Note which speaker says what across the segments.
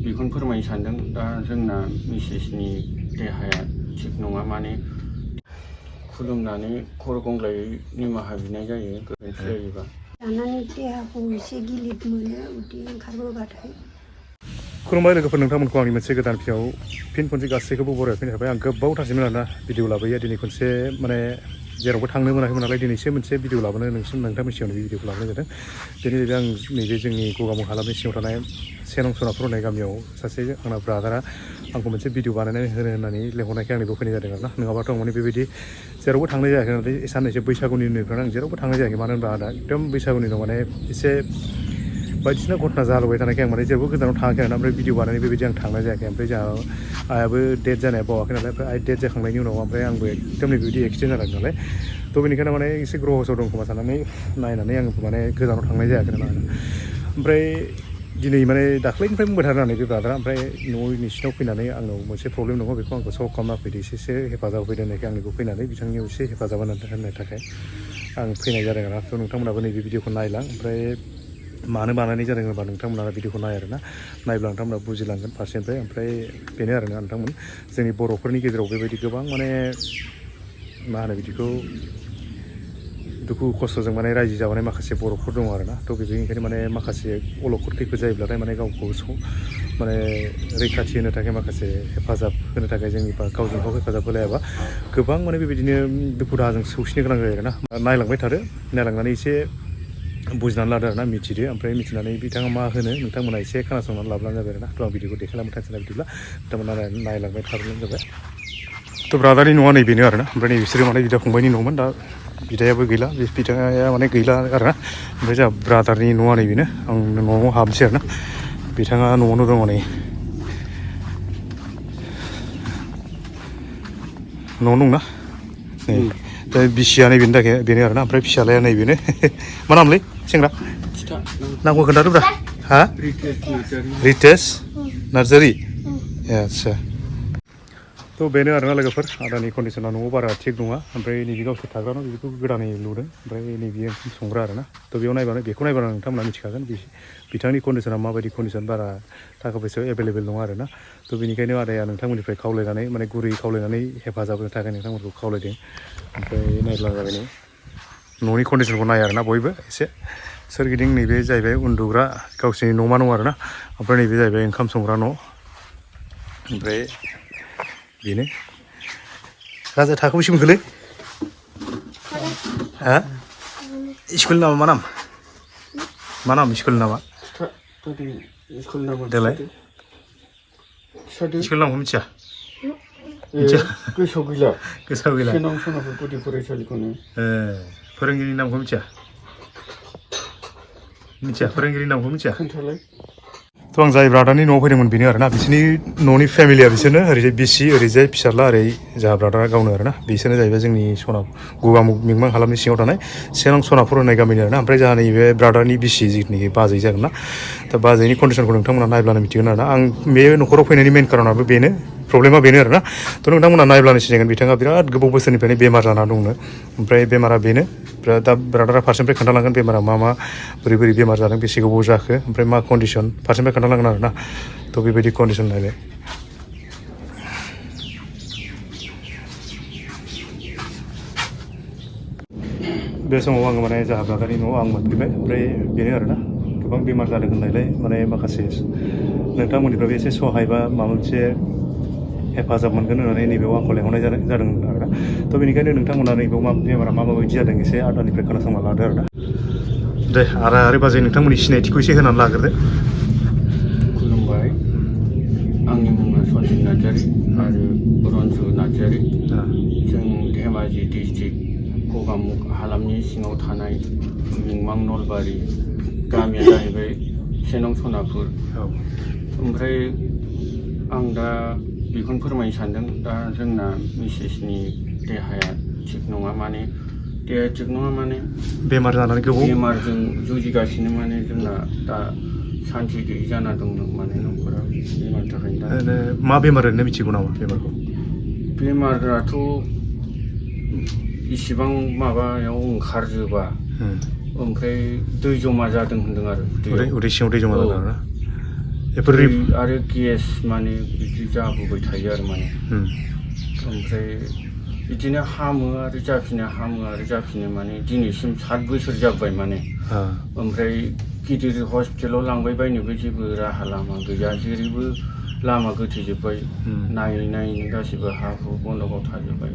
Speaker 1: बेखौनो फोरमायनो सानदों दा जोंना मिसेसनि देहाया थिग नङा माने खुलुमनानै खर' गंग्लायै निमाहा बिनाय जायो गोरोन्थि जायोबा।
Speaker 2: जानानै देहाखौ एसे गिलिर मोनो उदै ओंखारबोबाथाय।
Speaker 3: खुलुमबाय लोगोफोर, नोंथांमोनखौ आंनि मोनसे गोदान भिडियोआव फिन खनसे गासैखौबो बरायना फैनो थाखाय आं गोबावथारसैमोन आरोना भिडिअ लाबोयो। दिनै खनसे माने जेरावबो थांनो मोनाखैमोन नालाय दिनैसो मोनसे भिडिअ लाबोनो नोंथांमोननि सिगाङाव बे भिडिअखौ लाबोनाय जादों। बेनि जाहैबाय आं नैबे जोंनि गगामुग हालामनि सिङाव थानाय सेनं सनापुर होननाय गामियाव सासे आंना ब्रादारा आंखौ मोनसे भिडिअ बानायनानै होनो होननानै लेंहरनायखाय आं नैबेयाव फैनाय जादों आरोना। नङाबाथ' आं माने बेबायदि जेरावबो थांनाय जायाखै नालाय साननैसो बैसागुनि उननिफ्राय आं जेरावबो थांनाय जायाखै। मानो होनबा आंना एकदम बैसागुनि उनाव माने एसे बायदिसिना घटना जालुबाय थानायखाय आं माने जेरावबो गोजानाव थाङाखै आरोना। ओमफ्राय भिडिअ बानायनाय बेबायदि आं थांनाय जायाखै। ओमफ्राय जोंहा आइयाबो डेथ जानाया बावाखै नालाय, ओमफ्राय आइ डेथ जाखांनायनि उनाव ओमफ्राय आंबो एकदम बेबायदि एक्सिडेन्ट जादों नालाय, थ' बेनिखायनो माने एसे ग्रहसआव दं खोमा साननानै नायनानै आं माने गोजानाव थांनाय जायाखै आरोना। ओमफ्राय दिनै माने दाख्लैनिफ्राय बुंबाय थादों आंनि बे ब्रादारा, ओमफ्राय न'सिनाव फैनानै आंनाव मोनसे प्रब्लेम दङ बेखौ आंखौ सल्भ खालामना फैदो, एसेसो हेफाजाब होफैदो होननायखाय आंनिखौ फैनानै बिथांनियाव एसे हेफाजाब होनो थाखाय आं फैनाय जादों आरोना। थ' नोंथांमोनाबो नैबे भिडिअखौ नायलां। ओमफ्राय मानो बानायनाय जादों होनबा नोंथांमोना भिडिअखौ नाय आरोना, नायब्ला नोंथांमोना बुजिलांगोन फारसेनिफ्राय। ओमफ्राय बेनो आरोना नोंथांमोन, जोंनि बर'फोरनि गेजेराव बेबायदि गोबां माने मा होनो बिदिखौ दुखु खस्थ'जों माने रायजो जाबोनाय माखासे बर'फोर दङ आरोना। थ' बेनिखायनो माने माखासे अलखद खैफोद जायोब्लाथाय माने गावखौ माने रैखाथि होनो थाखाय माखासे हेफाजाब होनो थाखाय जोंनि गावजों गाव हेफाजाब होलायाबा गोबां माने बेबायदिनो दुखु दाहाजों सौसिनो गोनां जायो आरोना। नायलांबाय थादो, नायलांनानै एसे बुजिनानै लादो आरोना, मिथिदो। ओमफ्राय मिथिनानै बिथाङा मा होनो नोंथांमोना एसे खोनासंनानै लाब्लानो जाबाय आरोना। थ' आं भिडिअखौ देखायलांबाय थानोसै बिदिब्ला नोंथांमोना नायलांबाय थाब्लानो जाबाय। थ' ब्रादारनि न'आ नैबेनो आरोना। ओमफ्राय नै बिसोरो माने बिदा फंबायनि न'मोन, दा बिदायाबो गैला, बे बिदाया माने गैला आरोना। ओमफ्राय जोंहा ब्रादारनि न'आ नैबेनो। आं न'आव हाबनोसै आरोना। बिथाङा न'आवनो दङ नै, न'आवनो दंना नै, दा बिसिया नैबेनि थाखाय बेनो आरोना। ओमफ्राय फिसालाया नैबेनो। मा नामलै सेंग्रा? नामखौ खोन्थादोब्रा। हा? रितेश नार्जारि। आदसा, थ' बेनो आरोना लोगोफोर, आदानि कन्डिसना न'आव बारा थिग नङा। ओमफ्राय नैबे गावसोर थाग्रा न' बेखौ गोदानै लुदों। ओमफ्राय नैबे ओंखाम संग्रा आरोना। थ' बेखौ नायबानो नोंथांमोना मिथिखागोन बिथांनि कन्डिसना माबायदि कन्डिसन, बारा थाखा फैसायाव एभेलेबेल नङा आरोना। थ' बेनिखायनो आदाया नोंथांमोननिफ्राय खावलायनानै माने गुरै खावलायनानै हेफाजाब होनो थाखाय नोंथांमोनखौ खावलायदों। ओमफ्राय नायब्लानो जाबाय नै न'नि कन्डिसनखौ नाय आरोना बयबो एसे। सोरगिदिं नैबे जाहैबाय उन्दुग्रा गावसिनि न'मा न' आरोना। ओमफ्राय नैबे जाहैबाय ओंखाम संग्रा न'। ओमफ्राय बेनो। राजा थाखो बेसे मोनखोलै? हा? स्कुलनि नामा मा नाम? मा नाम स्कुलनि नामा? देलाय स्कुलनि नामखौ मिथिया?
Speaker 1: गोसोआव गैला।
Speaker 3: गोसोआव गैला।
Speaker 1: सेनं सनापुर गुदि फरायसालिखौनो।
Speaker 3: फोरोंगिरिनि नामखौ मिथिया? मिथिया, फोरोंगिरिनि नामखौ मिथिया?
Speaker 1: खोन्थालाय।
Speaker 3: थ' आं जाय ब्रादारनि न'आव फैदोंमोन बेनो आरोना। बिसोरनि न'नि फेमिलिया बिसोरनो, ओरैजाय बिसि, ओरैजाय फिसाज्ला, ओरै जोंहा ब्रादारा गावनो आरोना। बिसोरनो जाहैबाय जोंनि गगामुग मिमां हालामनि सिङाव थानाय सेनं सनापुर होननाय गामिनि आरोना। ओमफ्राय जोंहा नैबे ब्रादारनि बिसि जिथुनाखि बाजै जागोन ना, दा बाजैनि कन्डिसनखौ नोंथांमोना नायब्लानो मिथिगोन आरोना। आं बे न'खराव फैनायनि मेन कारनाबो बेनो, प्रब्लेमा बेनो आरोना। थ' नोंथांमोना नायब्लानो सिनायगोन बिथाङा बिराद गोबाव बोसोरनिफ्रायनो बेमार जाना दंनो। ओमफ्राय बेमारा बेनो, दा ब्रादारा फारसेनिफ्राय खोन्थालांगोन बेमारा मा बोरै बेमार जादों, बेसे गोबाव जाखो, ओमफ्राय मा कन्डिसन फारसेनिफ्राय खोन्थालांगोन आरोना। थ' बेबायदि कन्डिसन नायलाय। बे समाव आङो माने जोंहा ब्रादारनि न'आव आं मोनफैबाय। ओमफ्राय बेनो आरोना, गोबां बेमार जादों होननायलाय माने माखासे नोंथांमोननिफ्रायबो एसे सहाय बा माबा मोनसे हेफाजाब मोनगोन होननानै नैबेयाव आंखौ लेंहरनाय जादों आरोना। थ' बेनिखायनो नोंथांमोना नैबेयाव बेमारा माबायदि जादों एसे आदानिफ्राय खोनासंना लादो आरोना। दे आरो बाजै नोंथांमोननि सिनायथिखौ एसे होनानै लाग्रोदो।
Speaker 1: खुलुमबाय, आंनि मुङा सन्जिब नार्जारि आरो रन्जु नार्जारि। जों धेमाजि डिस्ट्रिक्ट गगामुग हालामनि सिङाव थानाय मिमां नलबारि, गामिया जाहैबाय सेनं सनापुर। ओमफ्राय आं दा बेखौनो फोरमायनो सानदों दा जोंना मिसेसनि देहाया थिग नङा माने
Speaker 3: बेमार जानानै गोबाव
Speaker 1: बेमारजों जुजिगासिनो माने जोंना दा सान्थि गैयि जाना दं माने न'खरा बेमारनि थाखायनो। दा
Speaker 3: मा बेमार ओरैनो मिथिगौ नामा बेमारखौ?
Speaker 1: बेमाराथ' इसिबां माबायाव ओंखारजोबा, ओमफ्राय दै जमा जादों होनदों आरो।
Speaker 3: उदै सिङाव दै जमा जादों आरोना। बेफोर
Speaker 1: आरो गेस माने बिदि जाबोबाय थायो आरो माने ओमफ्राय बिदिनो हामो आरो जाफिनो माने दिनैसिम 7 बोसोर जाबाय माने ओमफ्राय गिदिर हस्पिटालाव लांबाय बायनोबो जेबो राहा लामा गैया जेरैबो लामा गोथेजोब्बाय नायै गासिबो हा हु बन्दकआव थाजोब्बाय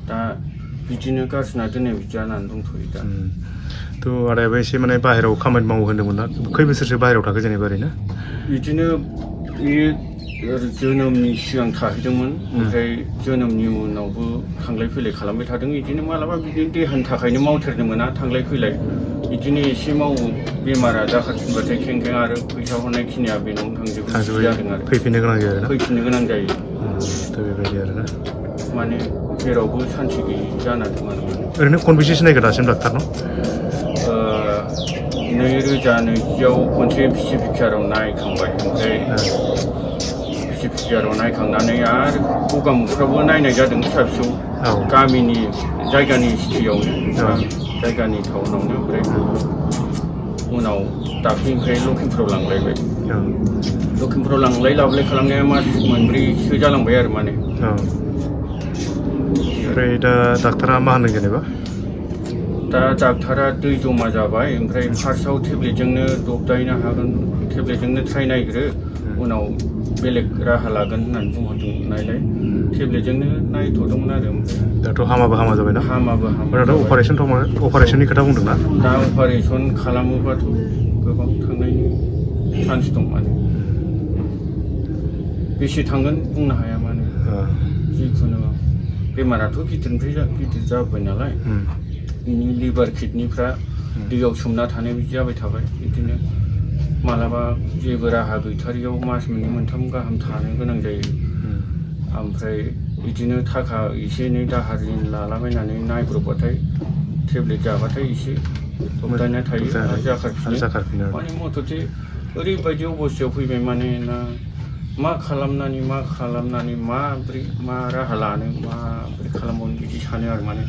Speaker 1: दा बिदिनो गारसिना दोननाय बिदि जानानै दंथ'यो दा
Speaker 3: थ' आदायाबो एसे माने बाहेरायाव खामानि मावो होन्दोंमोन ना खै बोसोरसो बाहेरायाव थाखो जेनेबा ओरैनो
Speaker 1: बिदिनो जोनोमनि सिगां थाहैदोंमोन ओमफ्राय जोनोमनि उनावबो थांलाय फैलाय खालामबाय थादों बिदिनो मालाबा बिदिनो देहानि थाखायनो मावथारनो मोना थांलाय फैलाय बिदिनो एसे मावो बेमारा जाखारफिनबाथाय खेंखें आरो फैसा हरनाय खिनिया बेनावनो थांजोबो जादों आरो
Speaker 3: फैफिननो गोनां जायो आरोना
Speaker 1: फैफिननो गोनां जायो
Speaker 3: दा बेबायदि आरोना
Speaker 1: माने जेरावबो सान्थि गैयि जाना दं आरो
Speaker 3: ओरैनो खनबेसेसो नायखो दासिम डाक्टारनाव
Speaker 1: 2020आव खनसे पिसिपिआराव नायखांबाय ओमफ्राय पिसिपिआराव नायखांनानै आरो गगामुगफ्रावबो नायनाय जादों फिसा फिसौ गामिनि जायगानि सिटियावनो जायगानि टाउनावनो ओमफ्राय उनाव दाख्लैनिफ्राय लखिमपुराव लांलायबाय लखिमपुराव लांलाय लाबोलाय खालामनाया मास मोनब्रैसो जालांबाय आरो माने
Speaker 3: ओमफ्राय दा डाक्टारा मा होनदों जेनेबा
Speaker 1: दा डाक्टारा दै जमा जाबाय ओमफ्राय फार्स्टआव टेब्लेटजोंनो दबदायनो हागोन टेब्लेटजोंनो ट्राइ नायग्रो उनाव बेलेग राहा लागोन होननानै बुंहरदों नायलाय टेब्लेटजोंनो नायथ'दोंमोन आरो
Speaker 3: दाथ' हामाबो हामा जाबायना
Speaker 1: हामाबो
Speaker 3: दा अपारेसननि खोथा बुंदोंना
Speaker 1: दा अपारेसन खालामोबाथ' गोबां थांनायनि चान्स दं माने बेसे थांगोन बुंनो हाया माने जिखुनु बेमाराथ' गिदिर जाबाय नालाय बिनि लिभार किडनिफ्रा दैयाव सोमना थानाय बिदि जाबाय थाबाय बिदिनो मालाबा जेबो राहा गैथारियाव मास मोननै मोनथाम गाहाम थानो गोनां जायो ओमफ्राय बिदिनो थाखा एसे एनै दाहार लालाबायनानै नायब्रबबाथाय टेब्लेट जाबाथाय एसे दबदायना थायो आरो जाखारफिनो माने मथथे ओरैबायदि अबस्थायाव फैबाय माने ना मा खालामनानै माब्रै मा राहा लानो माब्रै खालामबावनो बिदि सानो आरो माने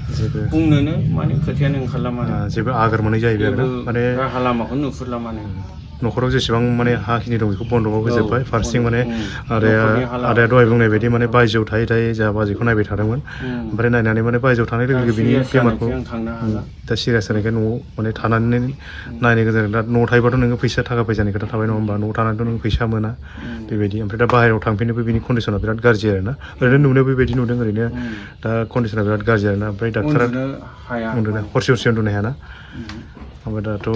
Speaker 1: बुंनोनो माने खोथायानो ओंखारला माने
Speaker 3: जेबो आगोर मोनै जाहैबाय आरो माने
Speaker 1: राहा लामाखौनो नुहुरला माने
Speaker 3: न'खराव जेसेबां माने हाखिनि दं बेखौ बन्दकआव होजोब्बाय फारसेथिं माने आदाया दहाय बुंनाय बायदि माने बायजोआव थायै जोंहा बाजैखौ नायबाय थादोंमोन ओमफ्राय नायनानै माने बायजोआव थानाय लोगो लोगो बिनि बेमारखौ दा सिरियास जानायखाय न'आव माने थानानै नायनो गोनां जादों दा न'आव थायोबाथ' नोङो थाखा फैसानि खोथा थाबाय नङा होमबा न'आव थानानैथ' नों फैसा मोना बेबायदि ओमफ्राय दा बाहेरायाव थांफिननोबो बिनि कन्डिसना बिराद गाज्रि आरोना ओरैनो नुनायाव बेबायदि नुदों ओरैनो दा कन्डिसना बिराद गाज्रि आरोना ओमफ्राय डाक्टारा उन्दुनो हरसे उन्दुनो हायाना ओमफ्राय दाथ'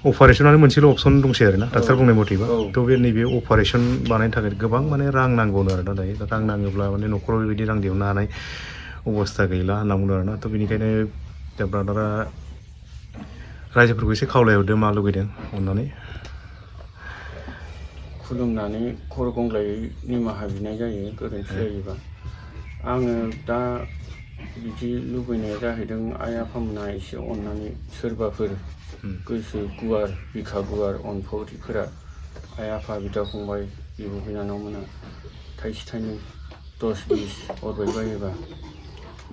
Speaker 3: अपारेसनानो मोनसेल' अपसन दंसै आरोना डाक्टार बुंनाय मथेबा थ' बे नैबे अपारेसन बानायनो थाखाय गोबां माने रां नांगौनो आरोना दायो रां नाङोब्ला माने न'खराव बेबायदि रां दिहुननो हानाय अबस्था गैला होनना बुंदों आरोना थ' बेनिखायनो दा ब्रादारा रायजोफोरखौ एसे खावलायहरदो मा लुगैदों अननानै
Speaker 1: खुलुमनानै खर' गंग्लायै निमाहा बिनाय जायो गोरोन्थि जायोबा आङो दा बिदि लुबैनाया जाहैदों आइ आफामोना एसे अननानै सोरबाफोर गोसो गुवार बिखा गुवार अनफावरिफोरा आइ आफा बिदा फंबाय बिब' बिनानावमोना थाइसे थाइनै 10-20 हरबाय बायोबा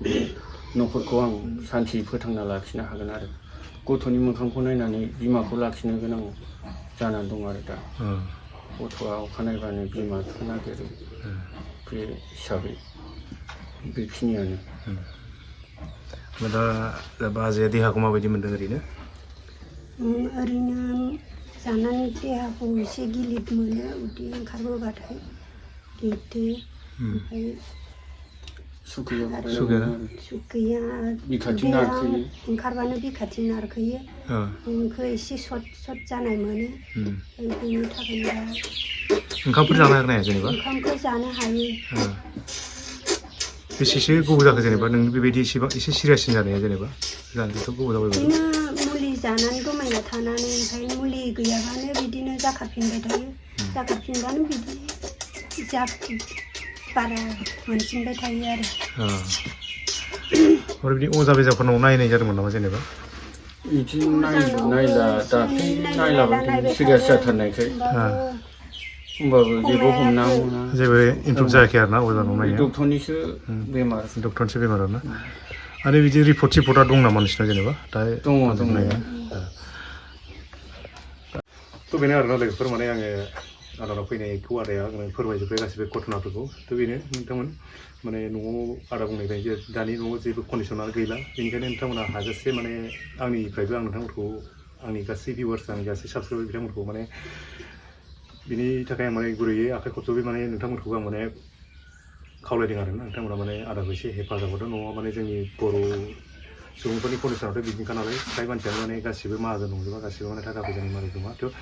Speaker 1: बे न'खरखौ आं सान्थियै फोथांना लाखिनो हागोन आरो गथ'नि मोखांखौ नायनानै बिमाखौ लाखिनो गोनां जानानै दं आरो दा गथ'आ अखानायबानो बिमाखौ नागिरो बे हिसाबै बेखिनियानो
Speaker 3: दा बाजैया देहाखौ माबायदि मोन्दों
Speaker 2: ओरैनो जानानै देहाखौ एसे गिलिर मोनो उदै ओंखारबोबाथाय गिलिर ओमफ्राय सुख गैया ओंखारबानो बिखाथिं नारखोयो बेखौ एसे सर्ट जानाय मोनो बेनि थाखायनो
Speaker 3: ओंखामफोर जानो हाया जेनेबा
Speaker 2: ओंखामखौ जानो हायो
Speaker 3: बेसेसो गोबाव जाखो जेनेबा नों बेबायदि एसे सिरियाससिन जानाया जेनेबा जानोथ' गोबाव जाबाय
Speaker 2: बिदिनो मुलि जानानै गोमायना थानानै ओमफ्राय मुलि गैयाबानो बिदिनो जाखारफिनबाय थायो जाखारफिनबानो बिदि बारा मोनफिनबाय थायो आरो
Speaker 3: बिदि अजा बेजाफोरनाव नायनाय जादोंमोन नामा जेनेबा
Speaker 1: बिदि नायला दाख्लै नायलाबाय सिरियास जाथारनायखाय होमबाबो जेबो हमना मोना
Speaker 3: जेबो इमप्रुभ जायाखै आरोना अजानाव नायनाया
Speaker 1: डक्टरनिसो बेमार
Speaker 3: आरोना आरो बिदि रिपर्टआ दं नामा नोंसिनाव जेनेबा दा
Speaker 1: दङ
Speaker 3: थ' बेनो आरोना लोगोफोर माने आङो आदानाव फैनायखौ आदाया आंनो फोरमायजोब्बाय गासिबो घटनाफोरखौ थ' बेनो नोंथांमोन माने न'आव आदा बुंनाय बायदि दानि न'आव जेबो कन्डिसनानो गैला बेनिखायनो नोंथांमोना हाजासे माने आंनिफ्रायबो आं नोंथांमोनखौ आंनि गासै भिउवार्स आंनि गासै साबसक्राइबार बिथांमोनखौ माने बिनि थाखाय आं माने गुरैयै आखाइ खबजबै माने नोंथांमोनखौबो आं माने खावलायदों आरोना नोंथांमोना माने आदाखौ एसे हेफाजाब हरदों नङाबा माने जोंनि बर' सुबुंफोरनि कन्डिसनावथ' बिदिनोखा नालाय फ्राय मानसियानो माने गासिबो माहाजोन नंजोबा गासिबो माने थाखा फैसानि मालिक नङा थ'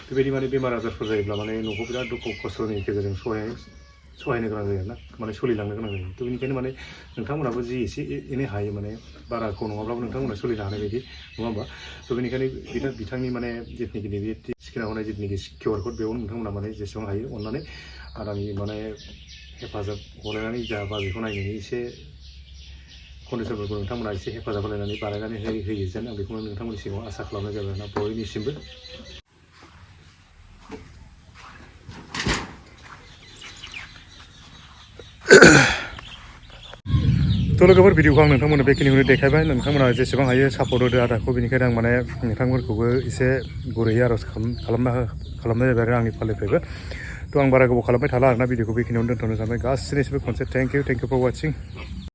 Speaker 3: बेबायदि माने बेमार आजारफोर जायोब्ला माने न'खौ बिराद दुखु खस्थ'नि गेजेरजों सहायनो गोनां जायो आरोना माने सोलिलांनो गोनां जायो थ' बेनिखायनो माने नोंथांमोनाबो जि एसे एनै हायो माने बाराखौ नङाब्लाबो नोंथांमोना सोलिनो हानाय बायदि नङा होमबा थ' बेनिखायनो बिथांनि माने जिथुनिखि नैबे स्क्रिनाव होनाय जिथुनिखि QR कड बेयाव नोंथांमोना माने जेसेबां हायो अननानै आदानि माने हेफाजाब हलायनानै जा बा बेखौ नायनायनि एसे कन्डिसनफोरखौ नोंथांमोना एसे हेफाजाब होलायनानै बानायनानै होयो जेन आं बेखौनो नोंथांमोननि सिगाङाव आसा खालामनाय जाबाय आरोना बयनिसिमबो थ' लोगोफोर भिडिअखौ आं नोंथांमोननो बेखिनिखौनो देखायबाय नोंथांमोना जेसेबां हायो सापर्ट होदो आदाखौ बेनिखायनो आं माने नोंथांमोनखौबो एसे गुरैयै आर'ज खालामनाय जाबाय आरो आंनि फालनिफ्रायबो थ' आं बारा गोबाव खालामबाय थाला आरोना भिडिअखौ बेखिनियावनो दोनथ'नो सानबाय गासैनिसिमबो खनसे थेंक इउ फर वाचिं